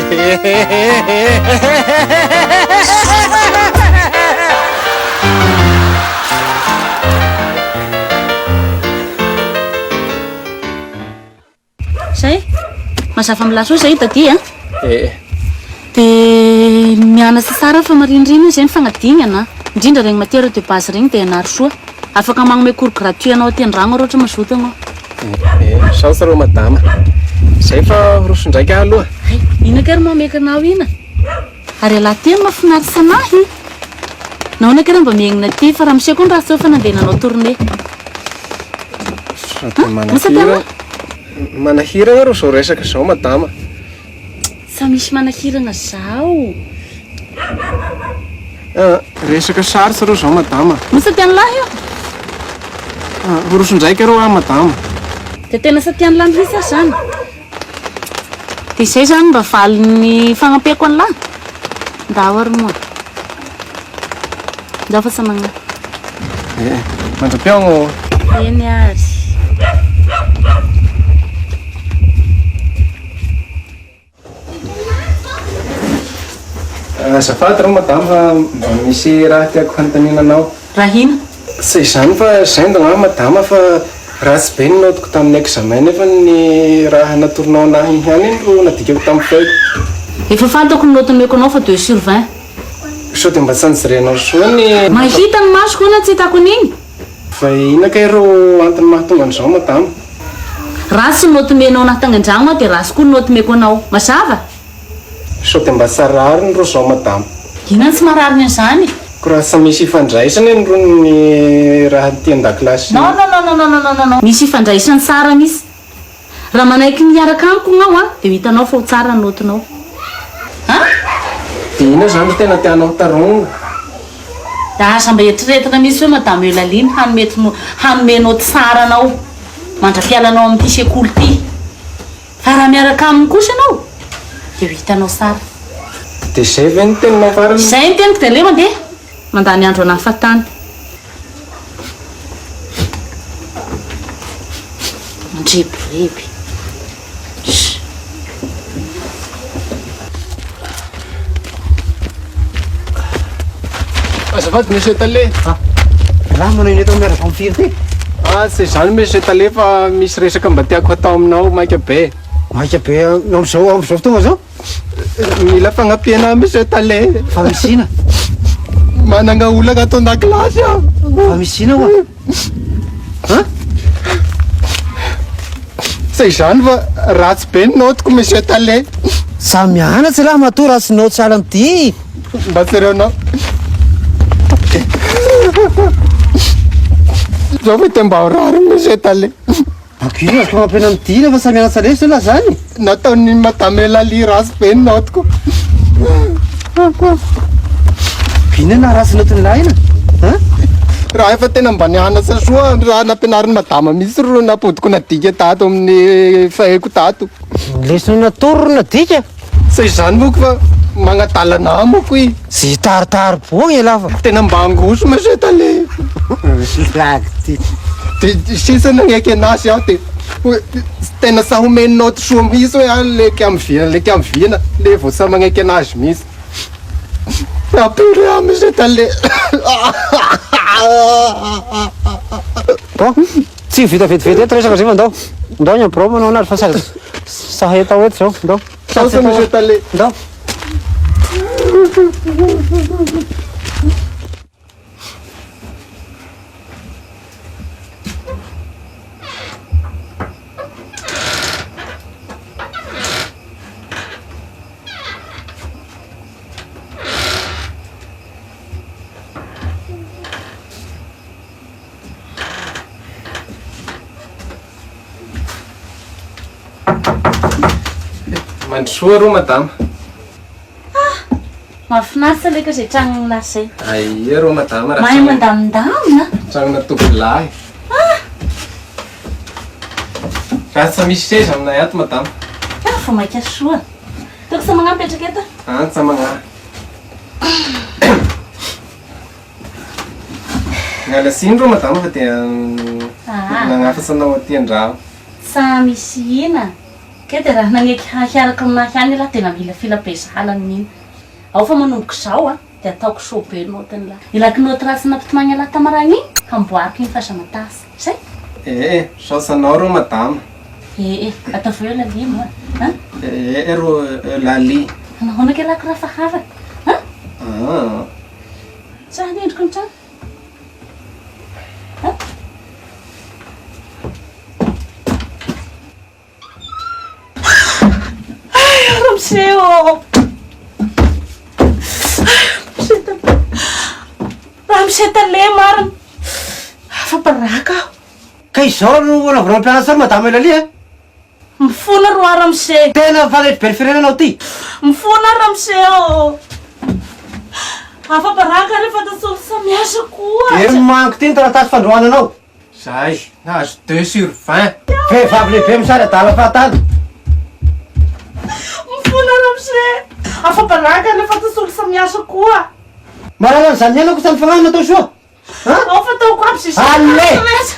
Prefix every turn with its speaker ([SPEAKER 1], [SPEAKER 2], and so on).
[SPEAKER 1] Zay, mazava amin'lah soa zay Daddy a.
[SPEAKER 2] Eh.
[SPEAKER 1] Dia mianatra tsara fa mariniriny izay ny fagnadinana, indrindra regny matière de base regny dia ianaro soa. Afaka magnome cours gratuit anao aty an-dragno aho raha ohatra mazoto ianao.
[SPEAKER 2] Eh, misaotra rô madama. Zay fa roso ndraiky aho aloha.
[SPEAKER 1] Hay, ina kay ry mameky anao ina? Ary ialahy tena mahafinaritra anahy. Nahoana kay raha mba mihainina aty fa ramose koa ny ratsy teo fa nandeha nanao tournée.
[SPEAKER 2] Sady manahirana, manahirana rô zao resaka zao madama.
[SPEAKER 1] Sa misy manahirana zao?
[SPEAKER 2] Ah, resaka sarotra rô zao madama.
[SPEAKER 1] Moa sa tian'lahy io?
[SPEAKER 2] Ah, roso ndraiky rô aho madama.
[SPEAKER 1] Dia tena sa tian'lahy mihitsy aho zany. Dia izay izany mba valin'ny fagnampiako an'lah? Ndao ary moa. Ndao fa tsy magnahy.
[SPEAKER 2] Eh, mandra-pihaogno.
[SPEAKER 1] Eny ary.
[SPEAKER 2] Azafady rô madama fa mba misy raha tiako hanontaniana anao.
[SPEAKER 1] Raha ina?
[SPEAKER 2] Tsy izany fa zendana aho madama fa ratsy be ny naotiko tamin'ny examen nefa ny raha natoronao anahy ihany iny ro nadikako tamin'ny feuille-ko.
[SPEAKER 1] Efa fantako ny note nomeko anao fa deux sur 20.
[SPEAKER 2] Sao dia mba tsy nijerenao soa ny.
[SPEAKER 1] Mahita ny masoko hono tsy hitako an'iny.
[SPEAKER 2] Fa inona kay ro antony mahatonga an'izao madama?
[SPEAKER 1] Ratsy ny note omenao anahy tagny andragno aho dia ratsy koa ny note omeko anao. Mazava?
[SPEAKER 2] Sao dia mba tsy rariny ro zao madama?
[SPEAKER 1] Inona no tsy maharariny an'izany?
[SPEAKER 2] Ko raha tsy misy ifandraisany anie ro ny raha aty an-dakilasy.
[SPEAKER 1] Non non non non non non non misy ifandraisany tsara mihitsy. Raha manaiky ny hiaraka amiko ianao an, dia ho hitanao fa ho tsara ny note-nao. An?
[SPEAKER 2] Dia inona izany ro tena tianao tarognina?
[SPEAKER 1] Aza mba eritreretina mihitsy hoe Madame Eulalie no hanome hanome note tsara anao mandra-pialanao amin'ity sekoly ity. Fa raha miaraka aminy kosa ianao dia ho hitanao tsara.
[SPEAKER 2] Dia izay ve ny teninao farany?
[SPEAKER 1] Izay ny teniko dia aleo mandeha. Mandany andro anah fahatany. Mandrebireby. Sh.
[SPEAKER 2] Azafady monsieur Tale.
[SPEAKER 3] Ah, raha manao ino eto miaraka amin'ny firy ty?
[SPEAKER 2] Ah, tsy izany monsieur Tale fa misy resaka mba tiako hatao aminao maika be.
[SPEAKER 3] Maika be amin'izao amin'izao fotoana izao?
[SPEAKER 2] Mila fagnampiana monsieur Tale.
[SPEAKER 3] Fa misy ina?
[SPEAKER 2] Managna olana ato an-dakilasy aho.
[SPEAKER 3] Fa misy ina hoa? Hein?
[SPEAKER 2] Tsy izany fa ratsy be ny naotiko monsieur Tale.
[SPEAKER 3] Samy mianatra lah matoa ratsy naoty sahala amin'ity.
[SPEAKER 2] Mba jereonao. Zao ve dia mba ho rariny monsieur Tale.
[SPEAKER 3] Akory azoko fagnampiana amin'ity ina fa samy mianatra lesy lah zany.
[SPEAKER 2] Nataon'ny madame Eulalie ratsy be ny naotiko.
[SPEAKER 3] Inona na ratsy naotin'ny lahy ina? Hein?
[SPEAKER 2] Raha efa tena mba nianatra soa raha nampianarin'ny madama mihitsy ro nampodiko nadika tato amin'ny faheko tato.
[SPEAKER 3] Ny lesona natoro ro nadika?
[SPEAKER 2] Tsy izany moko fa magnadalana ahy moko i.
[SPEAKER 3] Ze taritary boa elah fa.
[SPEAKER 2] Tena mba angoso monsieur tale.
[SPEAKER 3] Lagy ty.
[SPEAKER 2] De sisa nagneky anazy aho de tena sa homeny note soa mihitsy hoe ah le kiamivina le kiamivina le vao sa magneky anazy mihitsy. Ampio aho monsieur tale.
[SPEAKER 3] Bon, tsy ho vita vetivety eto resaka zay fa ndao. Ndao any amin'ny birao manao anazy fa sa sahy atao eto zao. Ndao.
[SPEAKER 2] Saotra monsieur tale.
[SPEAKER 3] Ndao.
[SPEAKER 2] Mandrosoa aloha madama.
[SPEAKER 1] Ah! Mahafinaritra leka izay tragnon'lah izay.
[SPEAKER 2] Aia rô madama raha
[SPEAKER 1] Mahay mandamindamina.
[SPEAKER 2] Tragnona tovolahy.
[SPEAKER 1] Ah!
[SPEAKER 2] Raha tsy misy seza aminay ato madama.
[SPEAKER 1] Ah, vao mainka soa. Toko tsy magnahy mipetraka eto.
[SPEAKER 2] Ah, tsy magnahy. Miala tsiny rô madama fa dia
[SPEAKER 1] Ah.
[SPEAKER 2] nagnafatra anao aty an-drano.
[SPEAKER 1] Sa misy ina? Kay dia raha nagneky hiaraka aminahy ihany ialahy tena mila fila be sahala amin'iny. Ao fa manomboka izao a, dia ataoko soa be naotin'lah. Ilaky naoty ratsy nampitomagny an'lah tamaragny igny, hamboariko igny fa aza matasa. Zay?
[SPEAKER 2] Ee, chance anao rô madama.
[SPEAKER 1] Ee, ataovy hoe Lalie moa a.
[SPEAKER 2] Ee rô Lalie.
[SPEAKER 1] Nahoana kay lah ko raha fa havana? A?
[SPEAKER 2] Aa.
[SPEAKER 1] Tsy hanendriko ny trano. A? Ay, ramose ô! Ramose tale. Ramose tale marina. Afa-baraka aho.
[SPEAKER 3] Ka izao no anaovanao mpianatra zao madame Eulalie a!
[SPEAKER 1] Mifona roa ramose.
[SPEAKER 3] Tena mifanetry be ny firenena ao ty.
[SPEAKER 1] Mifona ramose ô! Afa-baraka rehefa tasolo samy asa koa.
[SPEAKER 3] Eny manko ty ny taratasy fandroahana anao.
[SPEAKER 2] Zay, nahazo deux sur 20.
[SPEAKER 3] Vehivavy lehibe misary adala fahatany.
[SPEAKER 1] Mifona ramose. Afa-baraka rehefa tasolo samy asa koa.
[SPEAKER 3] Mahalala an'izany ihany aho kosa ny fagnahy natao soa.
[SPEAKER 1] Ao fa ataoko aby zay.
[SPEAKER 3] Allez!